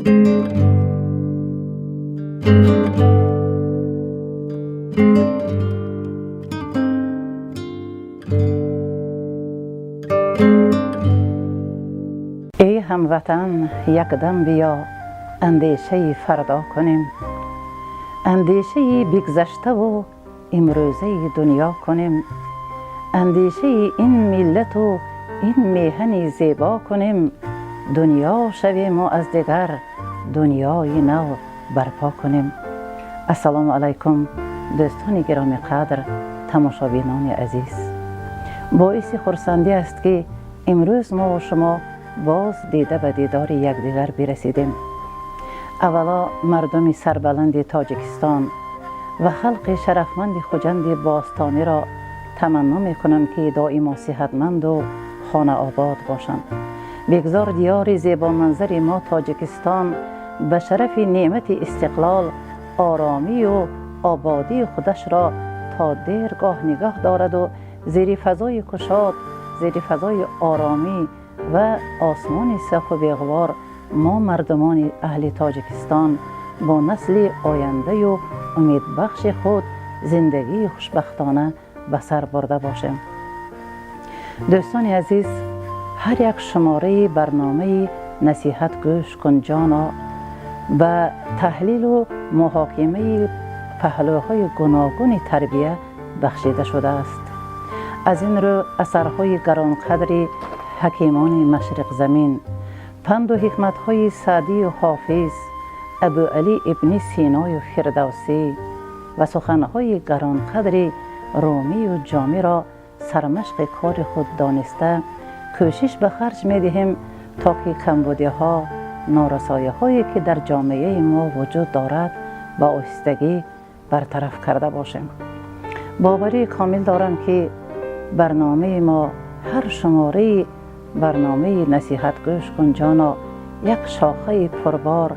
Эй ҳамватан, якдам биё, андешаи фардо кунем, андешаи бигзаштаву имрӯзаи дунё кунем, андешаи ин миллату ин меҳани зебо кунем, дунё шавему аз дигар дунёи нав барпо кунем. Ассалому алайкум, дӯстони гиромиқадр, тамошобинони азиз. Боиси хурсандӣ аст, ки имрӯз мову шумо боз дида ба дидори якдигар бирасидем. Аввало мардуми сарбаланди Тоҷикистон ва халқи шарафманди Хуҷанди бостониро таманно мекунам, ки доимо сиҳатманду хонаобод бошанд. Бигзор диёри зебоманзари мо Тоҷикистон ба шарафи неъмати истиқлол оромию ободии худашро то дергоҳ нигоҳ дораду зери фазои кушод, зери фазои оромӣ ва осмони сафу беғубор мо, мардумони аҳли Тоҷикистон, бо насли ояндаю умедбахши худ зиндагии хушбахтона ба сар бурда бошем. Дӯстони азиз, ҳар як шумораи барномаи «Насиҳат гӯш кун ҷоно» ба таҳлилу муҳокимаи паҳлӯҳои гуногуни тарбия бахшида шудааст. Аз ин рӯ асарҳои гаронқадри ҳакимони машриқзамин, панду ҳикматҳои Саъдию Ҳофиз, Абуалӣ ибни Синою Фирдавсӣ ва суханҳои гаронқадри Румию Ҷомиро сармашқи кори худ дониста, кӯшиш ба харҷ медиҳем, то ки камбудиҳо, норасоиҳое, ки дар ҷомеаи мо вуҷуд дорад, ба оҳистагӣ бартараф карда бошем. Боварии комил дорам, ки барномаи мо, ҳар шумораи барномаи «Насиҳат гӯш кун ҷоно», як шохаи пурбор,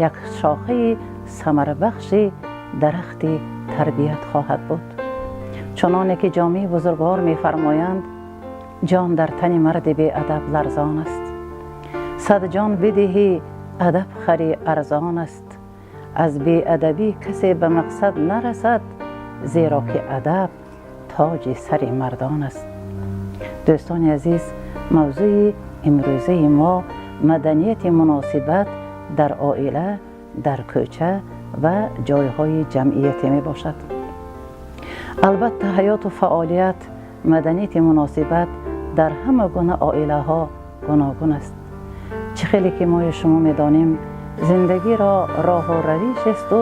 як шохаи самарабахши дарахти тарбият хоҳад буд. Чуноне ки Ҷомии бузургвор мефармоянд: «Ҷон дар тани марди беадаб ларзон аст, 100 ҷон бидиҳӣ, адаб хари арзон аст. Аз беадабӣ касе ба мақсад нарасад, зеро ки адаб тоҷи сари мардон аст». Дӯстони азиз, мавзӯи имрӯзаи мо маданияти муносибат дар оила, дар кӯча ва ҷойҳои ҷамъиятӣ мебошад. Албатта, ҳаёту фаъолият, маданияти муносибат дар ҳама гуна оилаҳо гуногун аст. Чӣ хеле ки мои шумо медонем, зиндагиро роҳу равиш асту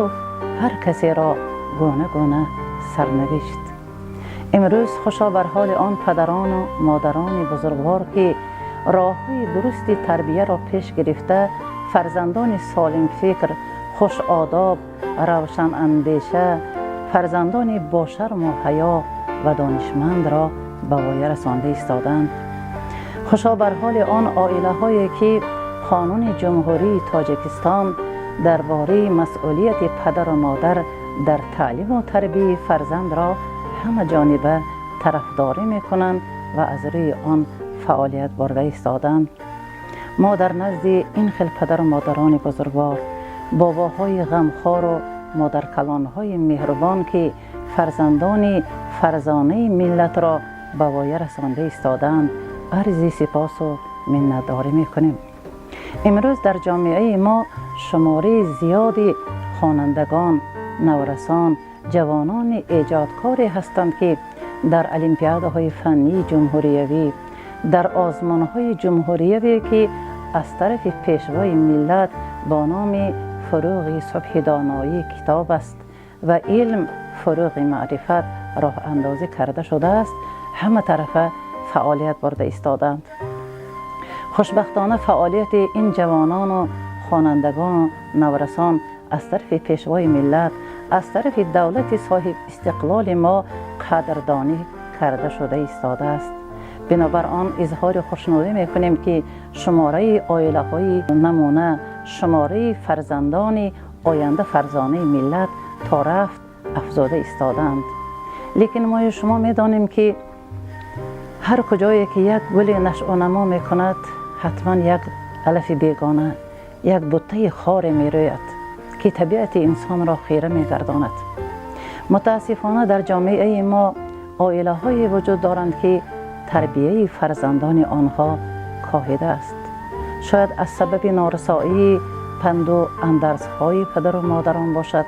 ҳар касеро гуна гуна сарнавишт. Имрӯз хушо бар ҳоли он падарону модарони бузургвор, ки роҳҳои дурусти тарбияро пеш гирифта, фарзандони солимфикр, хушодоб, равшанандеша, фарзандони бошарму ҳаё ва донишмандро ба воя расонда истоданд. Хушо бар ҳоли он оилаҳое, ки Қонуни Ҷумҳурии Тоҷикистон дар бораи масъулияти падару модар дар таълиму тарбияи фарзандро ҳама ҷониба тарафдорӣ мекунанд ва аз рӯи он фаъолият бурда истоданд. Мо дар назди ин хел падару модарони бузургвор, бобоҳои ғамхору модаркалонҳои меҳрубон, ки фарзандони фарзонаи миллатро ба воя расонда истодаанд, арзи сипосу миннатдорӣ мекунем. Имрӯз дар ҷомеаи мо шумораи зиёди хонандагон, наврасон, ҷавонони эҷодкоре ҳастанд, ки дар олимпиадаҳои фаннии ҷумҳуриявӣ, дар озмунҳои ҷумҳурияве, ки аз тарафи Пешвои миллат бо номи «Фуруғи субҳи доноӣ китоб аст ва илм фуруғи маърифат» роҳандозӣ карда шудааст, ҳама тарафа фаъолият бурда истодаанд. Хушбахтона, фаъолияти ин ҷавонону хонандагону наврасон аз тарафи Пешвои миллат, аз тарафи давлати соҳиб истиқлоли мо қадрдонӣ карда шуда истодааст. Бинобар он изҳори хушнудӣ мекунем, ки шумораи оилаҳои намуна, шумораи фарзандони оянда фарзонаи миллат то рафт афзода истодаанд. Лекин мои шумо медонем, ки ҳар куҷое ки як гули нашъунамо мекунад, ҳатман як алафи бегона, Як буттаи хоре мерӯяд, ки табиати инсонро хира мегардонад. Мутаассифона, дар ҷомеаи мо оилаҳое вуҷуд доранд, ки тарбияи фарзандони онҳо коҳида аст. Шояд аз сабаби норасоии панду андарзҳои падару модарон бошад,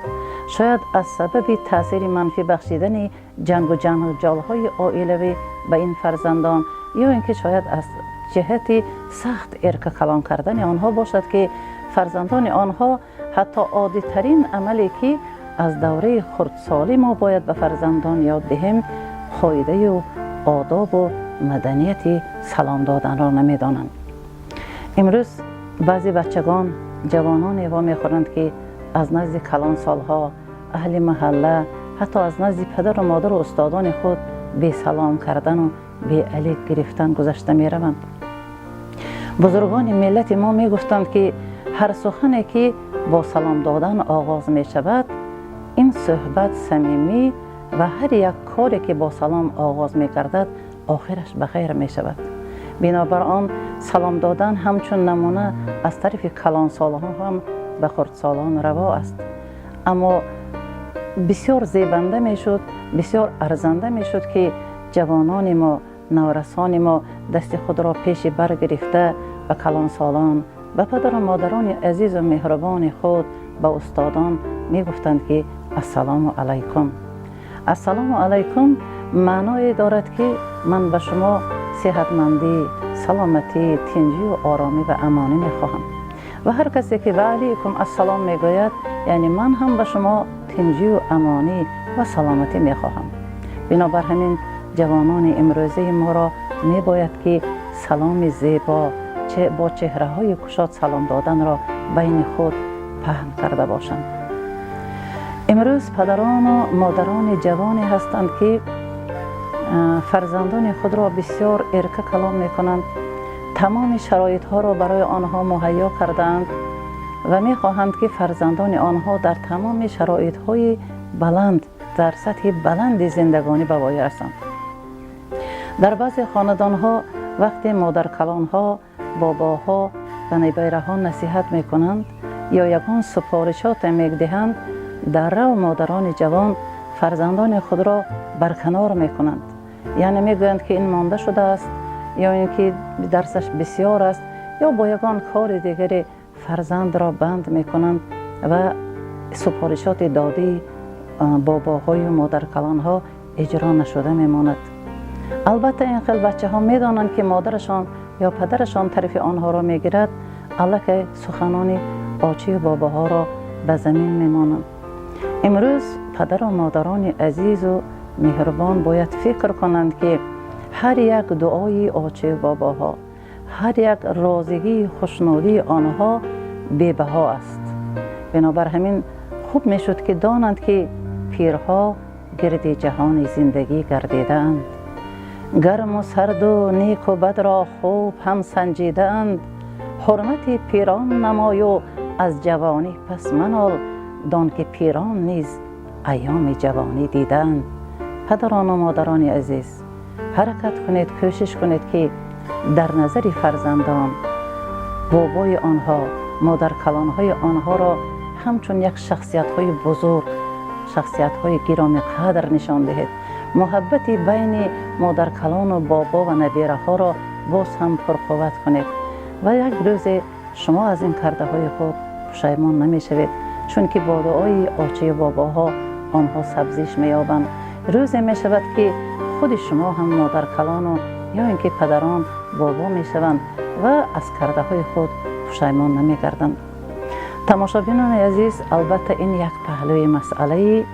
шояд аз сабаби таъсири манфӣ бахшидани ҷангу ҷанҷолҳои оилавӣ ба ин фарзандон, ё ин ки шояд аз ҷиҳати сахт эрка калон кардани онҳо бошад, ки фарзандони онҳо ҳатто оддитарин амале, ки аз давраи хурдсолӣ мо бояд ба фарзандон ёд диҳем, қоидаю одобу маданияти салом доданро намедонанд. Имрӯз баъзе бачагон, ҷавононе вомехӯранд, ки аз назди калонсолҳо, аҳли маҳалла, ҳатто аз назди падару модару устодони худ бесалом кардану беалик гирифтан гузашта мераванд. Бузургони миллати мо мегуфтанд, ки ҳар сухане, ки бо салом додан оғоз мешавад, ин суҳбат самимӣ ва ҳар як коре, ки бо салом оғоз мегардад, охираш ба хайр мешавад. Бинобар он, салом додан ҳамчун намуна аз тарафи калонсолҳо ҳам ба хурдсолон раво аст. Аммо бисёр зебанда мешуд, бисёр арзанда мешуд, ки ҷавонони мо, наврасони мо дасти худро пеши бар гирифта, ба калонсолон, ба падару модарони азизу меҳрубони худ, ба устодон мегуфтанд, ки ассалому алайкум. Ассалому алайкум маъное дорад, ки ман ба шумо сеҳатмандӣ, саломатӣ, тинҷию оромӣ ва амонӣ мехоҳам. Ва ҳар касе, ки ва алайкум ассалом мегӯяд, яъне ман ҳам ба шумо тинҷию амонӣ ва саломатӣ мехоҳам. Бинобар ҳамин, ҷавонони имрӯзаи моро мебояд, ки саломи зебо, бо чеҳраҳои кушод салом доданро байни худ паҳн карда бошанд. Имрӯз падарону модарони ҷавоне ҳастанд, ки фарзандони худро бисёр эрка калон мекунанд, тамоми шароитҳоро барои онҳо муҳайё кардаанд ва мехоҳанд, ки фарзандони онҳо дар тамоми шароитҳои баланд, дар сатҳи баланди зиндагонӣ ба воя расанд. Дар баъзе хонадонҳо вақте модаркалонҳо, бобоҳо ба набераҳо насиҳат мекунанд ё ягон супоришоте медиҳанд, даррав модарони ҷавон фарзандони худро барканор мекунанд, яъне мегӯянд, ки ин монда шудааст, ё ин ки дарсаш бисёр аст, ё бо ягон кори дигаре фарзандро банд мекунанд ва супоришоти додии бобоҳою модаркалонҳо иҷро нашуда мемонад. Албатта, ин хел бачаҳо медонанд, ки модарашон ё падарашон тарафи онҳоро мегирад, аллакай суханони очию бобоҳоро ба замин мемонанд. Имрӯз падару модарони азизу меҳрубон бояд фикр кунанд, ки ҳар як дуои очию бобоҳо, ҳар як розигии хушнудии онҳо бебаҳо аст. Бинобар ҳамин, хуб мешуд, ки донанд, ки пирҳо гирди ҷаҳони зиндагӣ гардидаанд, гарму сарду неку бадро хуб ҳам санҷидаанд. Ҳурмати пирон намою аз ҷавонӣ пас манол, дон ки пирон низ айёми ҷавонӣ дидаанд. Падарону модарони азиз, ҳаракат кунед, кӯшиш кунед, ки дар назари фарзандон бобои онҳо, модаркалонҳои онҳоро ҳамчун як шахсиятҳои бузург, шахсиятҳои гиромиқадр нишон диҳед. Муҳаббати байни модаркалону бобо ва набераҳоро боз ҳам пурқувват кунед ва як рӯзе шумо аз ин кардаҳои худ пушаймон намешавед, чунки бо дуои очию бобоҳо онҳо сабзиш меёбанд. Рӯзе мешавад, ки худи шумо ҳам модаркалону ё ин ки падарон бобо мешаванд ва аз кардаҳои худ пушаймон намегарданд. Тамошобинони азиз, албатта, ин як паҳлӯи масъалаи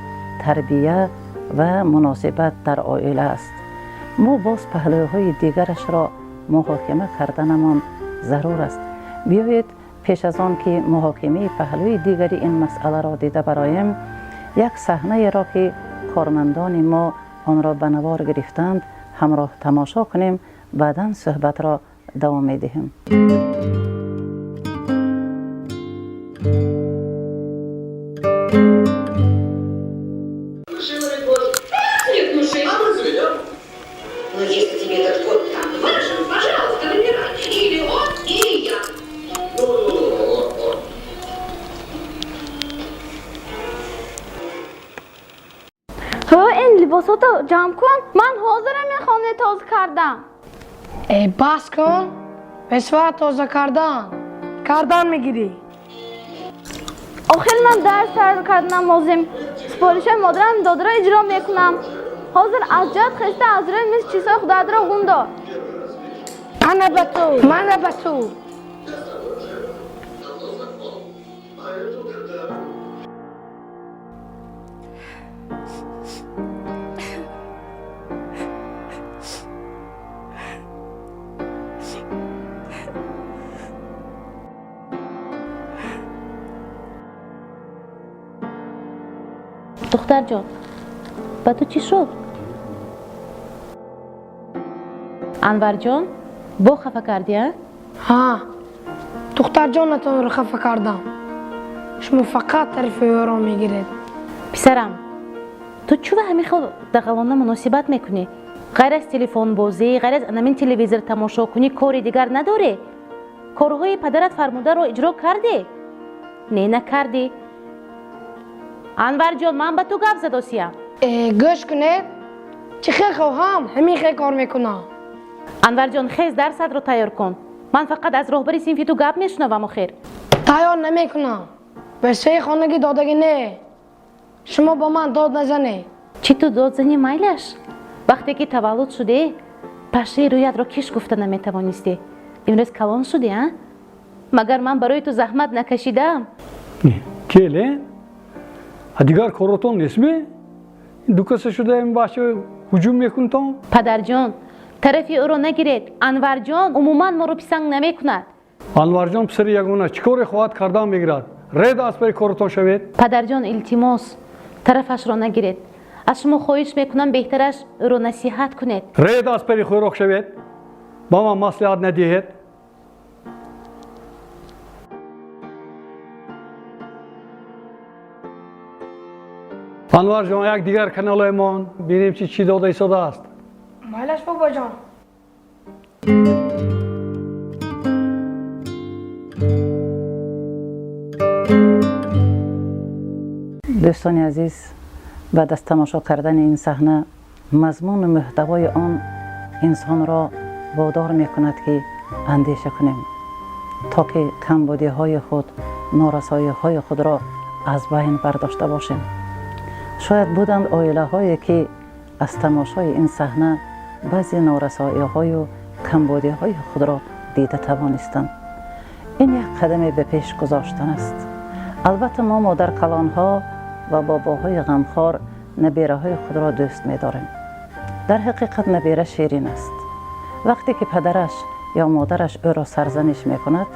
тарбия ва муносибат дар оила аст. Мо боз паҳлӯҳои дигарашро муҳокима карданамон зарур аст. Биёед, пеш аз он ки муҳокимаи паҳлӯи дигари ин масъаларо дида бароем, як саҳнаеро, ки кормандони мо онро ба навор гирифтанд, ҳамроҳ тамошо кунем, баъдан суҳбатро давом медиҳем. Слепнувший. А мы заведем. Но если тебе этот кот так важен, пожалуйста, выбирай. Или он, или я. Ну, Либосото ҷамъ кун, ман ҳозирам ин хонаи тоза кардам. Э, бас кун, бесват тоза кардан кардан мегирӣ. Охир ман дарс тайёр карданам лозим. Супоришҳои модарам додаро иҷро мекунам. Ҳозир аз ҷоят хеста, аз рӯи миз чизҳои худатро гум дор. Ана ба ту, мана ба ту. Духтарҷон, ба ту чӣ шуд? Анварҷон, бо хафа кардӣ, а? Ҳа, духтарҷонатонро хафа кардам. Шумо фақат тарафи ӯро мегиред. Писарам, ту чӯ ҳамин хел дағалона муносибат мекунӣ? Ғайр аз телефонбозӣ, ғайр аз анамин телевизор тамошо кунӣ, кори дигар надорӣ? Корҳои падарат фармударо иҷро кардӣ? Не, накардӣ. Анварҷон, ман ба ту гап задосиям. Э, гӯш кунед, чӣ хел хоҳам, ҳамин хел кор мекунам. Анварҷон, хез, дарсатро тайёр кун. Ман фақат аз роҳбари синфи ту гап мешунавам охир. Тайёр намекунам, вазифаи хонагӣ додагӣ не. Шумо ба ман дод назанед. Чӣ ту дод занӣ, майлаш. Вақте ки таваллуд шудӣ, пашшаи рӯятро киш гуфта наметавонистӣ. Имрӯз калон шудӣ, а? Магар ман барои ту заҳмат накашидаам? Келин, дигар коротон нестми? Ду каса шуда ин бача ҳуҷум мекунтон? Падарҷон, тарафи ӯро нагиред. Анварҷон умуман моро писанг намекунад. Анварҷон писари ягона, чӣ коре хоҳад кардан мегирад. Ред аз пайи коротон шавед. Падарҷон, илтимос, тарафашро нагиред. Аз шумо хоҳиш мекунам, беҳтараш ӯро насиҳат кунед. Ред аз пайи хӯрок шавед, ба ман маслиҳат надиҳед. Анварҷон, як дигар каналҳоямон бинем, чи чӣ дода истодааст. Майлаш, бобоҷон. Дӯстони азиз, баъд аз тамошо кардани ин саҳна, мазмуну муҳтавои он инсонро водор мекунад, ки андеша кунем, то ки камбудиҳои худ, норасоиҳои худро аз байн бардошта бошем. Шояд буданд оилаҳое, ки аз тамошои ин саҳна баъзе норасоиҳою камбудиҳои худро дида тавонистанд. Ин як қадаме ба пеш гузоштан аст. Албатта, мо, модаркалонҳо ва бобоҳои ғамхор, набираҳои худро дӯст медорем. Дар ҳақиқат, набира ширин аст. Вақте ки падараш ё модараш ӯро сарзаниш мекунад,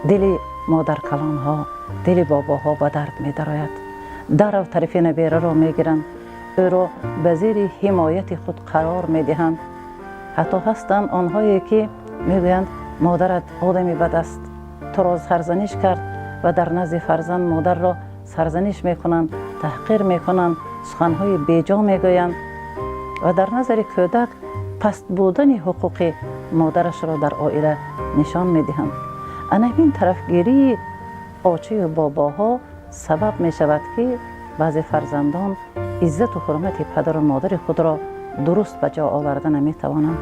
дили модаркалонҳо, дили бобоҳо ба дард медарояд. Дарав тарафи набираро мегиранд, ӯро ба зери ҳимояти худ қарор медиҳанд. Ҳатто ҳастанд онҳое, ки мегӯянд: «Модарат одами бад аст, туро сарзаниш кард», ва дар назди фарзанд модарро сарзаниш мекунанд, таҳқир мекунанд, суханҳои беҷо мегӯянд ва дар назари кӯдак паст будани ҳуқуқи модарашро дар оила нишон медиҳанд. Ана ҳамин тарафгирии очаю бобоҳо сабаб мешавад, ки баъзе фарзандон иззату ҳурмати падару модари худро дуруст ба ҷо оварда наметавонанд.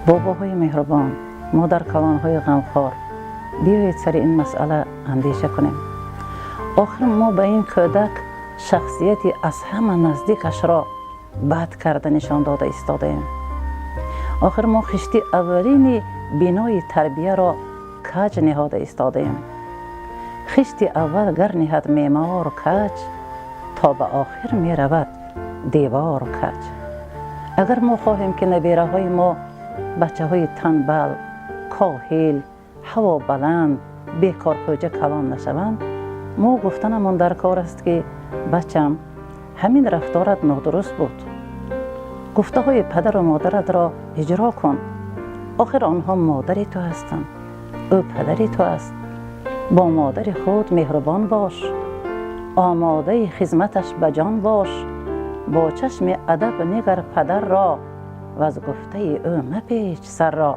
Бобоҳои меҳрубон, модаркалонҳои ғамхор, биёед, сари ин масъала андеша кунем. Охир мо ба ин кӯдак шахсияти аз ҳама наздикашро бад карда нишон дода истодаем. Охир мо хишти аввалини бинои тарбияро каҷ ниҳода истодаем. Хишти аввал гар ниҳад меъмор каҷ, то ба охир меравад девор каҷ. Агар мо хоҳем, ки набираҳои мо бачаҳои танбал, коҳил, ҳавобаланд, бекорхӯҷа калон нашаванд, мо гуфтанамон дар кор аст, ки: «Бачам, ҳамин рафторат нодуруст буд. Гуфтаҳои падару модаратро иҷро кун. Охир онҳо модари ту ҳастанд, ӯ падари ту аст. Бо модари худ меҳрубон бош, омодаи хизматаш ба ҷон бош. Бо чашми адаб нигар падарро ва аз гуфтаи ӯ мапеч сарро.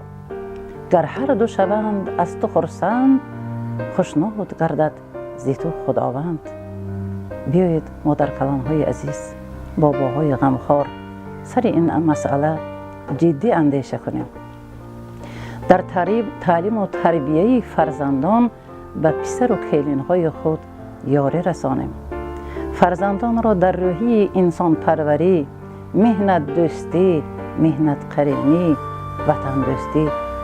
Гар ҳар ду шаванд аз ту хурсанд, хушнуд гардад зи ту Худованд». Биёед, модаркалонҳои азиз. Бобоҳои ғамхор, сари ин масъала ҷиддӣ андеша кунем, дар таълиму тарбияи фарзандон ба писару келинҳои худ ёрӣ расонем, фарзандонро дар рӯҳияи инсонпарварӣ, меҳнатдӯстӣ, меҳнатқаринӣ, ватандӯстӣ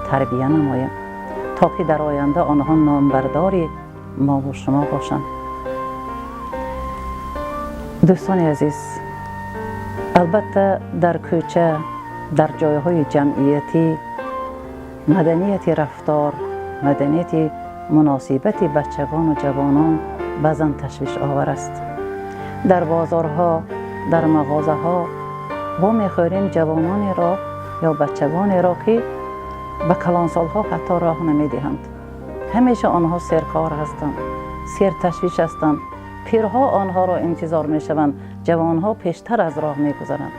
тарбия намоем, то ки дар оянда онҳо номбардори мову шумо бошанд. Дӯстони азиз, албатта, дар кӯча, дар ҷойҳои ҷамъиятӣ маданияти рафтор, маданияти муносибати бачагону ҷавонон баъзан ташвишовар аст. Дар бозорҳо, дар мағозаҳо вомехӯрем ҷавононеро ё бачагонеро, ки ба калонсолҳо ҳатто роҳ намедиҳанд. Ҳамеша онҳо серкор ҳастанд, серташвиш ҳастанд. Пирҳо онҳоро интизор мешаванд, ҷавонҳо пештар аз роҳ мегузаранд.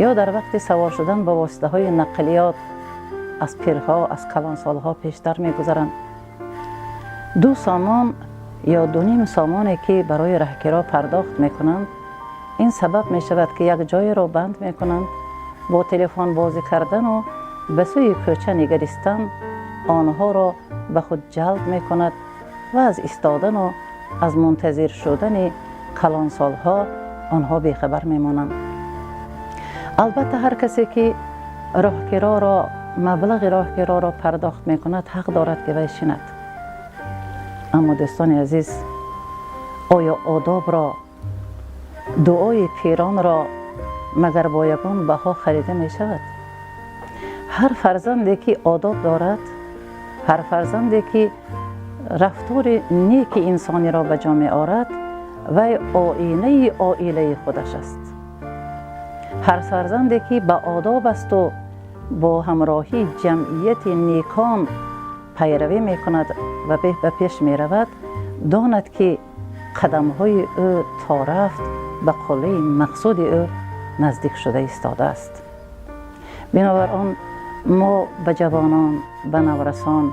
Ё дар вақти савор шудан ба воситаҳои нақлиёт аз пирҳо, аз калонсолҳо пештар мегузаранд. 2 сомон ё 2.5 сомоне, ки барои раҳкиро пардохт мекунанд, ин сабаб мешавад, ки як ҷоеро банд мекунанд. Бо телефон бозӣ кардану ба сӯи кӯча нигаристан онҳоро ба худ ҷалб мекунад ва аз истодану аз мунтазир шудани калонсолҳо онҳо бехабар мемонанд. Албатта, ҳар касе ки роҳкироро, маблағи роҳкироро пардохт мекунад, ҳақ дорад, ки вай шинад. Аммо, дӯстони азиз, оё одобро, дуои пиронро магар бо ягон баҳо харида мешавад? Ҳар фарзанде ки одоб дорад, ҳар фарзанде ки рафтори неки инсониро ба ҷо меорад, вай оинаи оилаи худаш аст. Ҳар фарзанде ки ба одоб асту бо ҳамроҳии ҷамъияти некон пайравӣ мекунад ва ба пеш меравад, донад, ки қадамҳои ӯ то рафт ба қуллаи мақсуди ӯ наздик шуда истодааст. Бинобар он мо ба ҷавонон, ба наврасон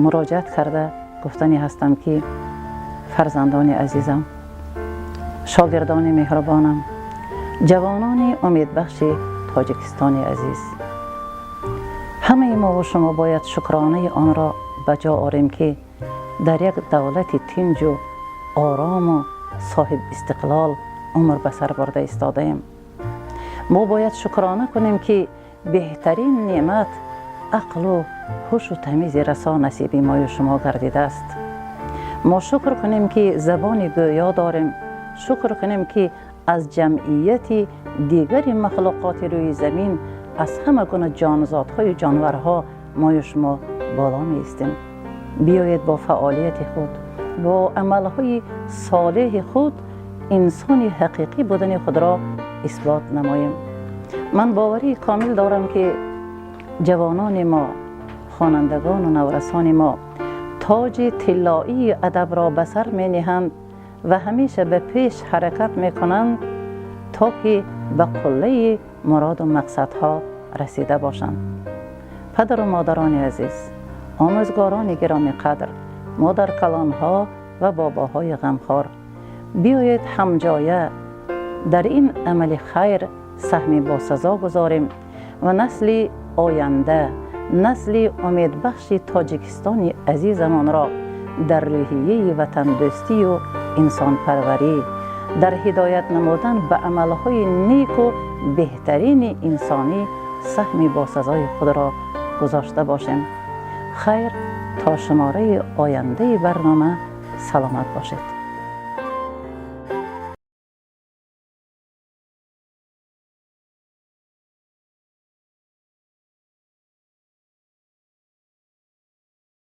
муроҷиат карда гуфтанӣ ҳастам, ки фарзандони азизам, шогирдони меҳрубонам, ҷавонони умедбахши Тоҷикистони азиз, ҳамаи мову шумо бояд шукронаи онро ба ҷо орем, ки дар як давлати тинҷу орому соҳиб истиқлол умр ба сар бурда истодаем. Мо бояд шукрона кунем, ки беҳтарин неъмат, ақлу ҳушу тамизи расо насиби мою шумо гардидааст. Мо шукр кунем, ки забони гӯё дорем. Шукр кунем, ки аз ҷамъияти дигари махлуқоти рӯи замин, аз ҳама гуна ҷонзодҳою ҷонварҳо мою шумо боло меистем. Биёед, бо фаъолияти худ, бо амалҳои солеҳи худ инсони ҳақиқӣ будани худро исбот намоем. Ман боварии комил дорам, ки ҷавонони мо, хонандагону наврасони мо тоҷи тиллоии адабро ба сар мениҳанд ва ҳамеша ба пеш ҳаракат мекунанд, то ки ба қуллаи муроду мақсадҳо расида бошанд. Падару модарони азиз, омӯзгорони гиромиқадр, модаркалонҳо ва бобоҳои ғамхор, биёед, ҳамҷоя дар ин амали хайр саҳми босазо гузорем ва насли оянда, насли умедбахши Тоҷикистони азизамонро дар рӯҳияи ватандӯстию инсонпарварӣ, дар ҳидоят намудан ба амалҳои неку беҳтарини инсонӣ саҳми босазои худро гузошта бошем. Хайр, то шумораи ояндаи барнома саломат бошед.